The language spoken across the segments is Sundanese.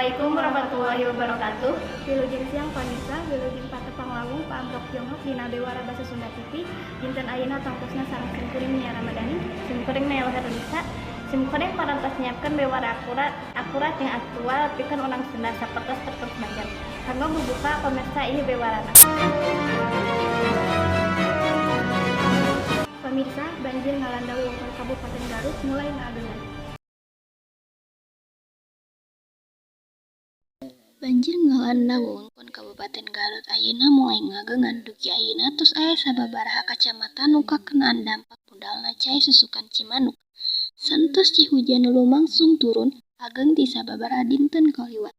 Assalamualaikum warahmatullahi wabarakatuh. Wilujeng siang, pamirsa, wilujeng patepang lawung paamrok jonghok dina Bewara Basa Sunda TV. Dinten ayeuna tangtosna sareng simkuring, Nia Ramadhani. Simkuring, Naila Herlisa. Simkuring parantos nyiapkeun bewara akurat, akurat yang aktual pikeun urang Sunda sapertos perkos banjir. Kanggo bubuka, pemirsa, ieu bewarana. Pamirsa, banjir ngalanda wewengkon Kabupaten Garut mulai ngaagengan. Banjir ngalanda wewengkon Kabupaten Garut ayeuna mulai ngagengan. Dugi ayeuna tos aya sababaraha kacamatan nu kakenaan dampak budalna cai susukan Cimanuk. Saentos cihujan nu lumangsung turun ageng ti sababaraha dinten kaliwat.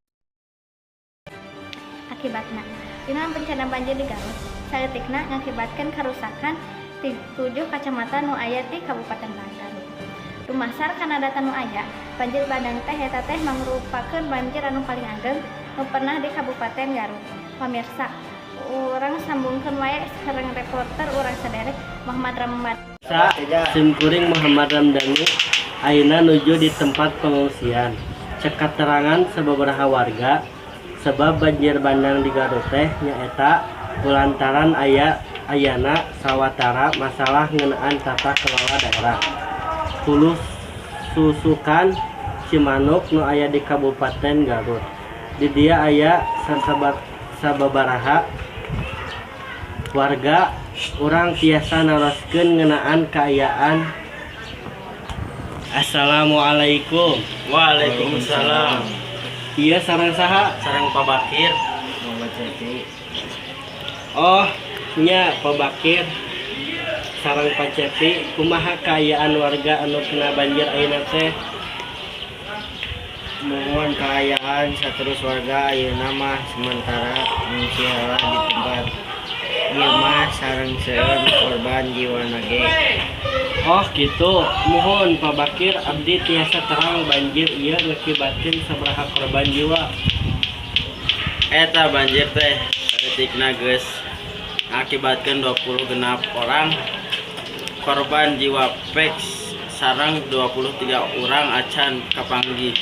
Akibatna, dina bencana banjir di Garut, saeutikna ngakibatkeun karusakan di tujuh kacamatan nu aya di Kabupaten Garut. Dumasar kana data nu aya, banjir bandang teh eta teh mangrupakeun banjir anu paling ageng nu pernah di Kabupaten Garut. Pamirsa, urang sambungkeun wae sareng reporter urang saderek, Muhammad Ramdan. Sa, simkuring Muhammad Ramdhani ayeuna nuju di tempat pengungsian. Cek katerangan sababaraha warga, sebab banjir bandang di Garut teh nyaeta kulantaran ayana sawatara masalah ngeunaan tata kelola daerah. Hulu susukan Cimanuk nu aya di Kabupaten Garut. Di dieu aya sababaraha warga, urang tiasa naroskeun ngeunaan kaayaan. Assalamualaikum. Waalaikumsalam. Ieu sareng saha? Sareng Pak Bakir. Oh, nya, Pak Bakir sareng Pak Cepi, kumaha kaayaan warga anu kena banjir ayeuna teh? Muhun, kaayaan saterus warga ayeuna mah sementara ngungsi heula di tempat ieu mah, sareng seueur korban jiwana ge. Oh gitu, muhun Pak Bakir, abdi tiasa terang banjir ieu ngakibatkeun sabaraha korban jiwa? Eta banjir teh saeutikna geus ngakibatkeun 26 orang korban jiwa pek sareng 23 orang acan kapanggih.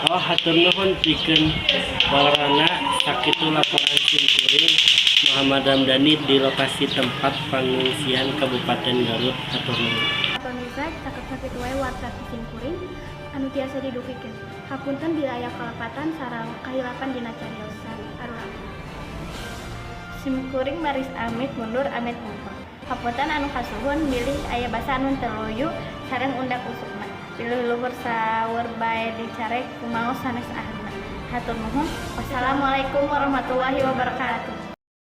Oh, hatur nuhun pikeun wawarana. Sakitu laporan simkuring, Muhammad Ramdhani, di lokasi tempat pengungsian Kabupaten Garut. Hatur nuhun. Pamirsa, cakep sakitu wae warta ti simkuring anu tiasa didugikeun. Hapunten bila aya kalepatan sareng kahilapan dina cariosan. Arurang. Simkuring baris amit mundur amit mungkur. Hapunten anu kasuhun bilih aya basa anu teu luyu sareng undak usukna. Bilih luhur saur bae dicarek kumaos sanes ahlina. Hatur nuhun. Wassalamualaikum warahmatullahi wabarakatuh.